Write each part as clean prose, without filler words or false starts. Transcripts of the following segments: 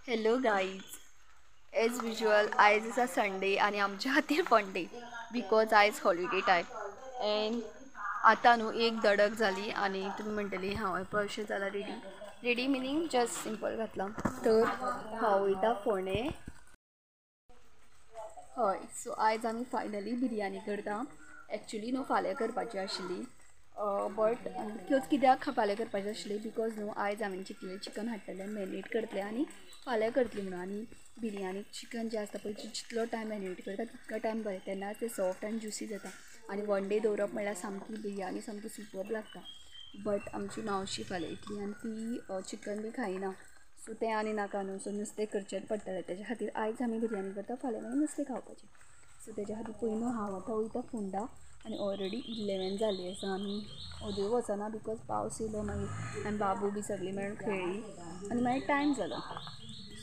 Hello guys, as usual आयज आसा Sunday आनी आमच्या खातीर फन डे because आयज हॉलिडे टायम. एंड आतां न्हू एक दडक जाली आनी तुमी म्हणटली हांव पळय अशें जालां ready. Ready meaning just simple घातलां. तर हांव वयता फोंडे. हय, सो आयज आमी फायनली बिरयानी करता. एक्चुली न्हू फाल्यां करपाची आशिल्ली, बट कित्याक फाल्यां करपाची आशिल्ली because न्हू आयज हांवें चिंतलें चिकन हाडटलें, मॅरिनेट करतलें आनी फाल्यां करतली म्हणून. आनी बिरयानीक चिकन जें आसता पळय जितलो टायम मॅरिनेट करता तितलो टायम बरें, तेन्नाच तें सॉफ्ट आनी ज्युसी जाता. आनी वन डे दवरप म्हणल्यार सामकी बिरयानी सामकी सुपर्ब लागता. बट आमची मावशी फाल्यां येतली आनी ती चिकन बी खायना, सो तें आनी नाका न्हू, सो नुस्तें करचेंच पडटलें. तेज्या खातीर आयज आमी बिरयानी करता, फाल्यां मागीर नुस्तें खावपाचें. सो तेज्या खातीर पयलू हांव आतां वयता फोंडा आनी ऑलरेडी 11 जाल्ली आसा आनी अजून वचना because पावस येयलो मागीर आनी बाबू बी सगळीं मेळून खेळ्ळी आनी मागीर टायम जालो.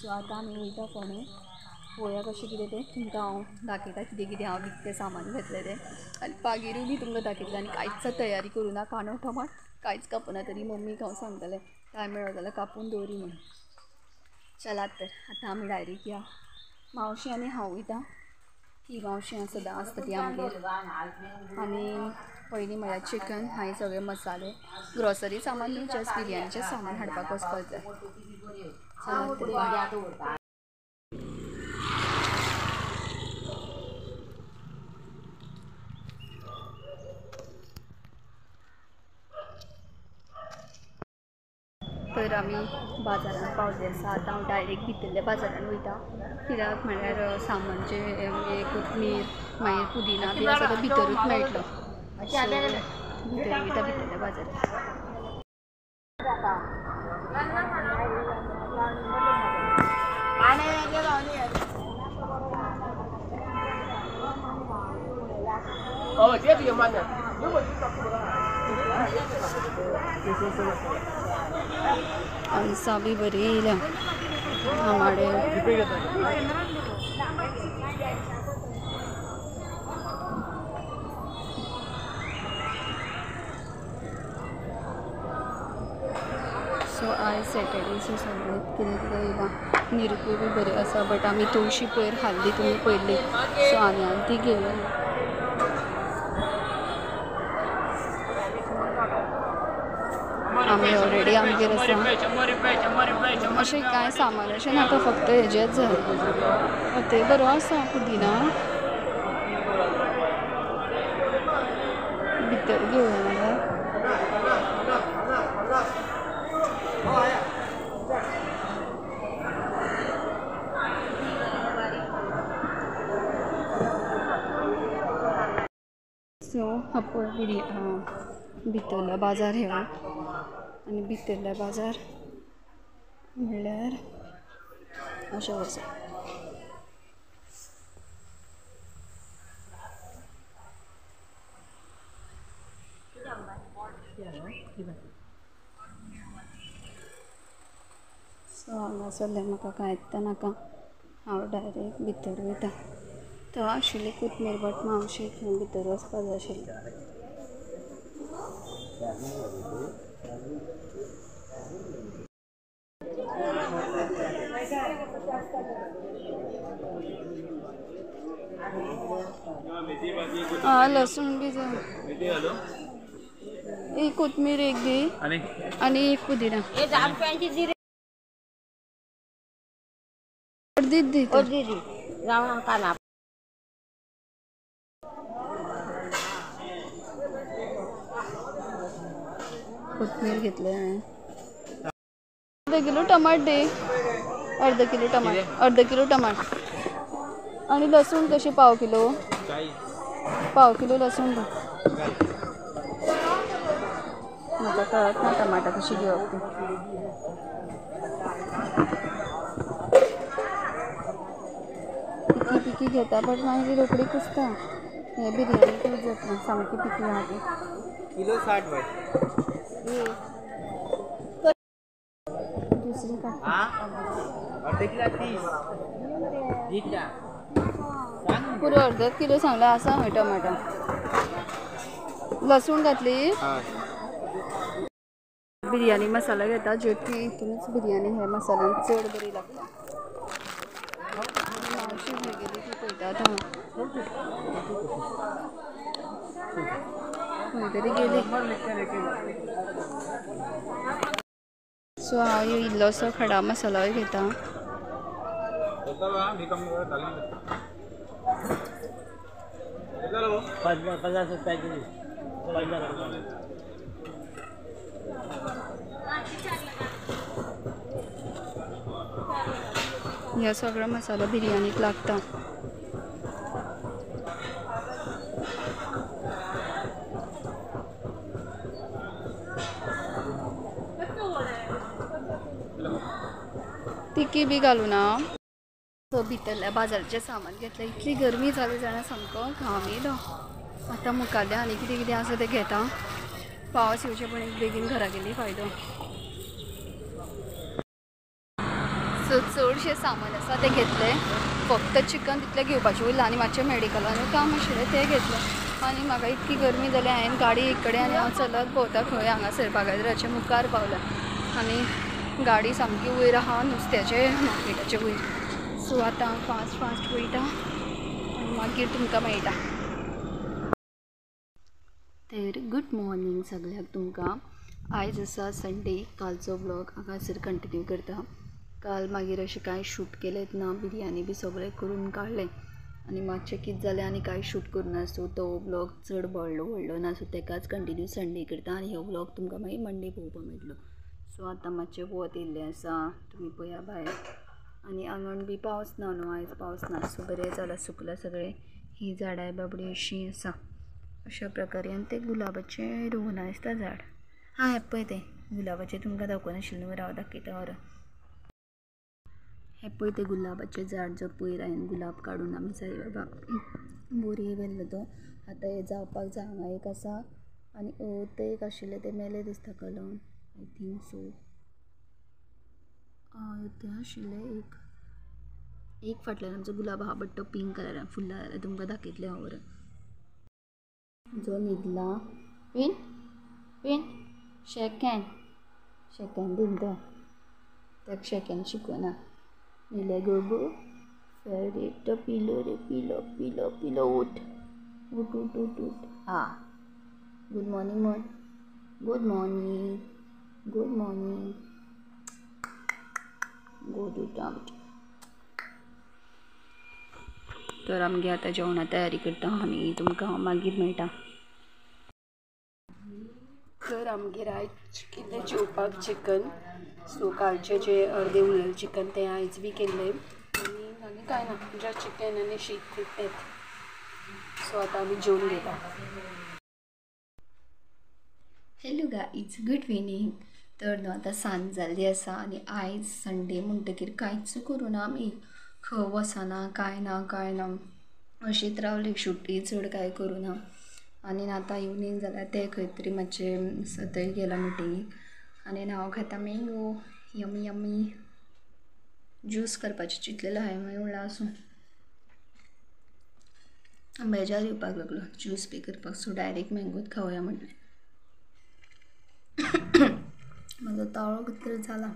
सो आतां आमी वयता फोंडे, पळोवया कशें कितें तें तुमकां हांव दाखयता कितें कितें हांव विकतें सामान घेतलें तें. आनी मागीरूय बी तुमकां दाखयतलें. आनी कांयच तयारी करूं ना, कांदो टमाट कांयच कापूना, तरी मम्मीक हांव सांगतलें टायम मेळ्ळो जाल्यार कापून दवरी म्हणून. चलात तर आतां आमी डायरेक्ट या. मावशी आनी हांव वयता. ही मावशी सदां आसता ती आमगेर. आनी पयलीं म्हळ्यार चिकन, हांवें सगळे मसाले ग्रोसरी सामान न्हू, जस्ट बिरयानीचें सामान हाडपाक वचपाक जाय. चलात तर. तर आमी बाजारान पावले आसा. आतां हांव डायरेक्ट भितरल्या बाजारान वयता, कित्याक म्हळ्यार सामान जें कोथमीर मागीर पुदिना बी आसा तो भितरूच मेळटलो. सो भितर वयता भितरल्या बाजारान. अणसां बी बरी येयल्या आमाडे. सो आयज सॅटर्डे, सो सगळें कितें कितें येयलां. निरपूय बी बरी आसा, बट आमी तुळशी पयर हाडली तुमी पयली, सो आनी आनी ती घेवया. आमी ऑलरेडी आमगेर आसा. अशें कांय सामान अशें नाका, फक्त हेजेंच जाय. तें बरो आसा पुदिना भितर घेवया नाल्यार. सो हा पळय भितरलो बाजार ह्यो. आनी भितरलो बाजार म्हणल्यार अशें आसा. सो हांगासरलें म्हाका कांयच नाका, हांव डायरेक्ट भितर वयता. थंय आशिल्ली कोथमीर, बट मावशेक खंय भितर वचपाक जाय आशिल्लें. आं, लसूण बी जाय. एक कोथमीर एक दी आनी एक पुदिना. अर्दीच दी. कोथमीर घेतले हांवें. अर्द किलो टमाट दी. अर्द किलो टमाट, अर्द किलो टमाट. आनी लसूण कशी पाव किलो? पाव किलो लसूण दी. म्हाका कळत ना टमाटां कशी घेवप ती. पिकी पिकी घेता बट मागीर रोखडी कुसता. हे बिरयानी यूज जाता सामकी पिकी आहा ती. किलो 60 बाय. दुसरी काडटा. अर्द किलो 30. पुरो अर्द किलो सांगला आसा हय टमाटां. लसूण घातली. बिरयानी मसाला घेता, जे की हितूनच बिरयानी ह्या मसाल्यान चड बरी लागता. मावशी खंय गेली ती पळयता आतां, खंय तरी गेली. सो हांव इल्लोसो खडा मसालोय घेता. ह्यो सगळो मसालो बिरयानीक लागता. तिकी बी घालूं ना. सो भितरल्या बाजाराचें सामान घेतलें. इतली गरमी जाली जाणा, सामको घाम येयलो. आतां मुखाल्लें आनी कितें कितें आसा तें घेता. पावस येवचे पयलीं बेगीन घरा गेली फायदो. सो चडशें सामान आसा तें घेतलें, फक्त चिकन तितलें घेवपाचें उरलां आनी मातशें मेडिकलानूय काम आशिल्लें तें घेतलें. आनी म्हाका इतकी गरमी जाली, हांवें गाडी एक कडेन आनी हांव चलत भोंवता खंय हांगासर बागायदराच्या मुखार पावलां आनी गाडी सामकी वयर आहा नुस्त्याचे मार्केटाचे वयर. सो आतां हांव फास्ट फास्ट वयता आनी मागीर तुमकां मेळटा. तर गुड मॉर्निंग सगळ्यांक तुमकां. आयज आसा संडे. कालचो व्लॉग हांगासर कंटिन्यू करता. काल मागीर अशें कांय शूट केलेंच ना, बिरयानी बी सगळें करून काडलें आनी मातशें कितें जालें आनी कांय शूट करूं ना. सो तो व्लॉग चड व्हडलो व्हडलो ना, सो तेकाच कंटिन्यू संडे करता आनी हो व्लॉग तुमकां मागीर मंडे पळोवपाक मेळटलो. सो आतां मातशें वत येयल्लें आसा, तुमी पळया भायर. आनी आंगण बी पावस ना न्हू, आयज पावस ना, सो बरें जालां, सुकलां सगळें. ही झाडां बाबडी अशीं आसा अशा प्रकारे. आनी तें गुलाबाचें रोवना दिसता झाड. हां हें पळय तें गुलाबाचें तुमकां दाखोवनाशिल्लें न्हू, राव दाखयता व्हर. हें पळय तें गुलाबाचें झाड जो पयर हांवें गुलाब काडून आमी साईबाबा बोरये व्हेल्लो तो आतां हें जावपाक जाय. हांगा एक आसा आनी तें एक आशिल्लें तें मेलें दिसता कलम, I think so. तें आशिल्लें एक एक फाटल्यान आमचो गुलाब आहा बट तो पिंक कलरान फुल्ला जाल्यार तुमकां दाखयतलें हांव व्हरून. जो न्हिदला पिन पिन शेकेन शेकेन दिन तो ताका शेकेन शिकोना. न्हिले गोगो फेवरेट तो पिलो रे, पिलो पिलो पिलो, उठ उठ उठ उठ उठ. हा गुड मॉर्निंग म्हण, गुड मॉर्निंग, गुड मॉर्निंग, गोड उठ आमचें. तर आमगे आतां जेवणा तयारी करता आनी तुमकां हांव मागीर मेळटा. तर आमगेर आयज केल्लें जेवपाक चिकन. सो कालचें जें अर्दें उरलेलें चिकन तें आयज बी केल्लें आनी आनी कांय ना, जस्ट चिकन आनी शीत तेंच. सो आतां आमी जेवन घेता. Hello guys, good evening. तर न्हू आतां सांज जाल्ली आसा आनी आयज संडे म्हणटकीर कांयच करूं ना आमी, खंय वचना कांय ना कांय ना, अशीच रावली. शूटय चड कांय करूं ना. आनी आतां इवनींग जाल्यार ते खंय तरी मातशें थंय गेला मिटिंगेक आनी हांव खाता मँगो यमी यमी ज्यूस करपाचें चिंतलेलें हांवें, मागीर म्हणलें आसूं, बेजार येवपाक लागलो ज्यूस बी करपाक. सो डायरेक्ट मँगोच खावया म्हटलें. म्हजो ताळो कितें तरी जाला.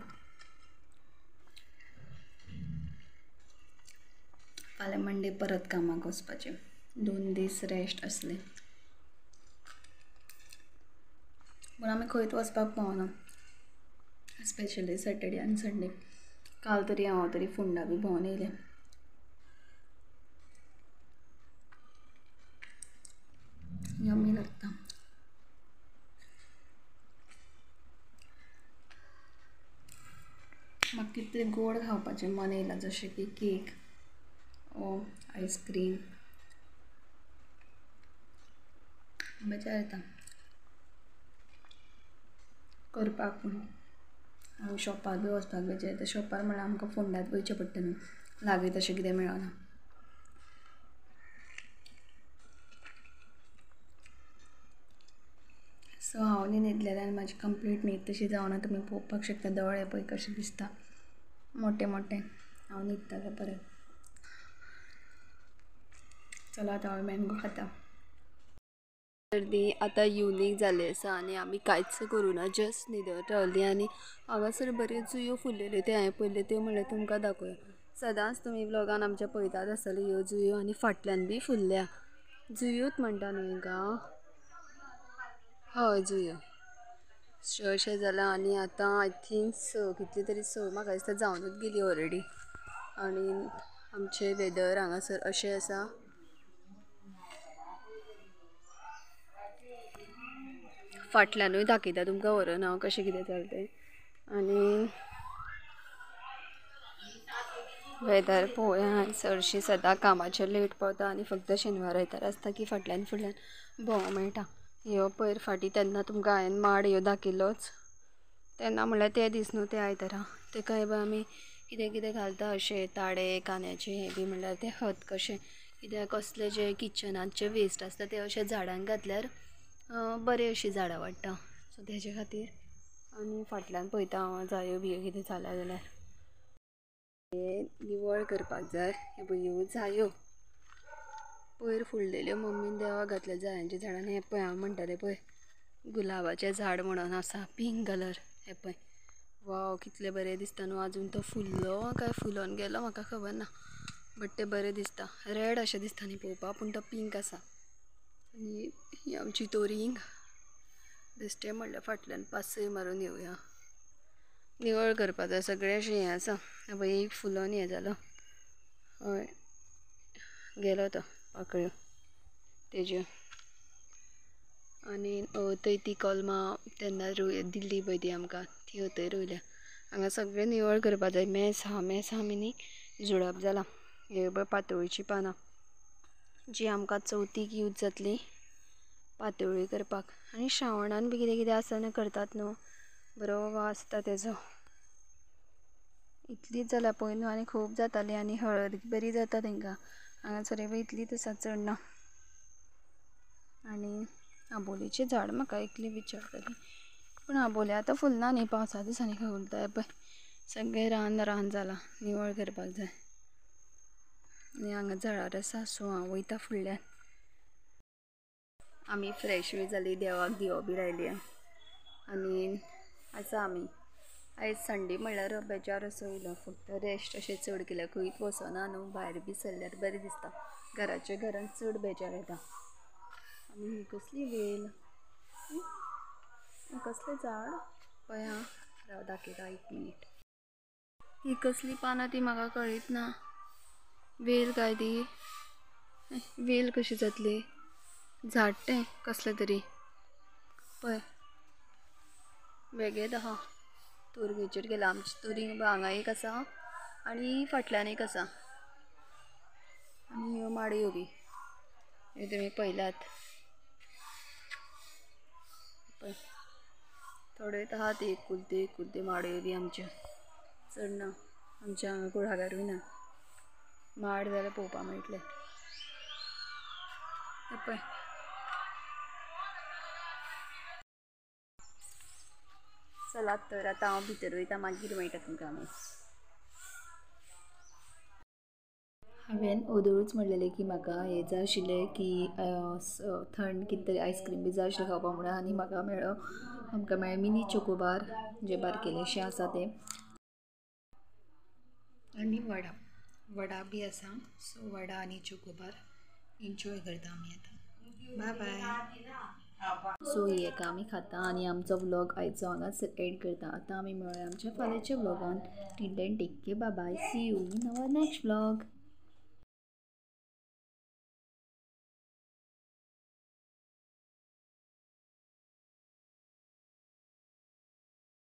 फाल्यां मंडे परत कामाक वचपाचें, 2 दीस रेस्ट आसले. पूण आमी खंयच वचपाक पावना, स्पेशली सॅटर्डे आनी संडे. काल तरी हांव तरी फोंडा बी भोंवन येयलें. यमी लागता. म्हाका कितें गोड खावपाचें मन येयलां, जशें की केक, आयस्क्रीम, मजा येता करपाक. पूण हांव शॉपार बी वचपाक बेजार येता. शॉपार म्हळ्यार आमकां फोंडात वयचें पडटा न्हू, लागीं तशें कितें मेळना. सो हांव न्ही न्हिदलेलें आनी म्हाजी कंप्लीट न्हीद तशी जावना. तुमी पळोवपाक शकता दोळे पळय कशें दिसता मोटे मोटे. हांव न्हिदतलें परत. चला आतां हांव मँगो खाता. तर ती आतां इवनींग जाल्ली आसा आनी आमी कांयच करूं ना, जस्ट न्हिदत रावलीं. आनी हांगासर बऱ्यो जुयो फुललेल्यो त्यो हांवें पळयल्यो, त्यो म्हणल्यार तुमकां दाखोवया. सदांच तुमी व्लॉगान आमच्या पळयतात आसतले ह्यो जुयो आनी फाटल्यान बी फुल्ल्या. जुयोच म्हणटा न्हू हांकां? हय जुयो. अशें जालां आनी आतां I think स कितली तरी स म्हाका दिसता जावनूच गेली ऑलरेडी. आनी आमचें वेदर हांगासर अशें आसा. फाटल्यानूय दाखयता तुमकां व्हरोन हांव कशें कितें जालें तें. आनी वेदर पळोवया चडशीं सदां कामाचेर लेट पावता आनी फक्त शेनवार आयतार आसता की फाटल्यान फुडल्यान भोंवो मेळटा. ह्यो पयर फाटीं तेन्ना तुमकां हांवें माड ह्यो दाखयल्लोच तेन्ना म्हणल्यार ते दीस न्हू ते आयतारा तेका पळय आमी कितें कितें घालता अशें ताडे कांद्याचें हें बी म्हणल्यार तें खत कशें कित्याक कसलें जें किचनाचें वेस्ट आसता तें अशें झाडांक घातल्यार बरें अशीं झाडां वाडटा. सो तेजे खातीर. आनी फाटल्यान पळयता हांव जायो बियो कितें जाल्या जाल्यार हें निवळ करपाक जाय. हे पळय ह्यो जायो पयर फुडलेल्यो मम्मीन देवाक घातल्या जायांच्या झाडान. हें पळय हांव म्हणटालें पळय गुलाबाचें झाड म्हणून आसा पिंक कलर. हें पळय वाव कितलें बरें दिसता न्हू. आजून तो फुल्लो काय फुलोन गेलो म्हाका खबर ना, बट तें बरें दिसता. रेड अशें दिसता न्ही पळोवपाक, पूण तो पिंक आसा. आनी ही आमची तोरींग बेश्टें म्हणल्यार फाटल्यान पासय मारून येवया. निवळ करपाक जाय सगळें अशें हें आसा. पळय एक फुलोन हें जालो, हय गेलो तो पाकळ्यो तेज्यो. आनी थंय ती कलमां तेन्ना दिल्ली पळय ती आमकां, ती थंय रोयल्या. हांगा सगळें निवळ करपाक जाय. मेस आहा, मेस आहा मिनींग झुडप जालां. हे पळय पातोळीचीं पानां जी आमकां चवथीक यूज जातली पातोळी करपाक. आनी श्रावणान बी कितें कितें आसतना करतात न्हू, बरो वास येता तेजो. इतलीच जाल्या पळय न्हू आनी खूब जाताली आनी हळद बरी जाता तेंकां. हांगासर पळय इतलीच आसा, चड ना. आनी आबोलेचें झाड म्हाका एकली विचारताली, पूण आबोले आतां फुलना न्ही पावसा दिसांनी खंय फुलता. पळय सगळें रान रान जालां, निवळ करपाक जाय. आनी हांगा झाडार आसा, सो हांव वयता फुडल्यान. आमी फ्रेश बी जाली, देवाक दिवो बी लायली आनी आसा आमी. आयज संडे म्हणल्यार बेजार असो येयलो, फक्त रेस्ट अशें चड केल्या, खंयच वचना न्हू, भायर बी सरल्यार बरें दिसता. घराच्या घरान चड बेजार येता. आनी ही कसली वेल, कसलें झाड पळय आं, राव दाखयता एक मिनीट. ही कसली पानां ती म्हाका कळीत ना. वेल काय ती, वेल कशी जातली, झाड तें कसलें तरी पळय वेगळेंच आहा. तोरगेचेर गेला आमची तोरी हांगा एक आसा आनी फाटल्यान एक आसा. आनी ह्यो माडयो बी ह्यो तुमी पळयल्यात पळय, थोड्योच आहा ती एकुलती एकुलती माडयो बी आमच्यो, चड ना आमच्या हांगा कुळागरूय ना. माड जाल्यार पळोवपाक मेळटले. पळय चलात तर आतां हांव भितर वयता, मागीर मेळटा तुमकां आमी. हांवें ओदोळूच म्हणलेलें की म्हाका हें जाय आशिल्लें की थंड कितें तरी आयस्क्रीम बी जाय आशिल्लें खावपाक म्हणून. आनी म्हाका मेळ्ळो, आमकां मेळ्ळें मिनी चोकोबार जे बारकेलेशें आसा तें. आनी वडा, वडा बी आसा. सो वडा आनी चोकोबार एन्जॉय करता आमी आतां. बाय बाय. सो ही एका आमी खाता आनी आमचो व्लॉग आयचो हांगाच एंड करता. आतां आमी मेळया आमच्या फाल्यांच्या व्लॉगान. Till then take care, bye bye, see you in our next vlog.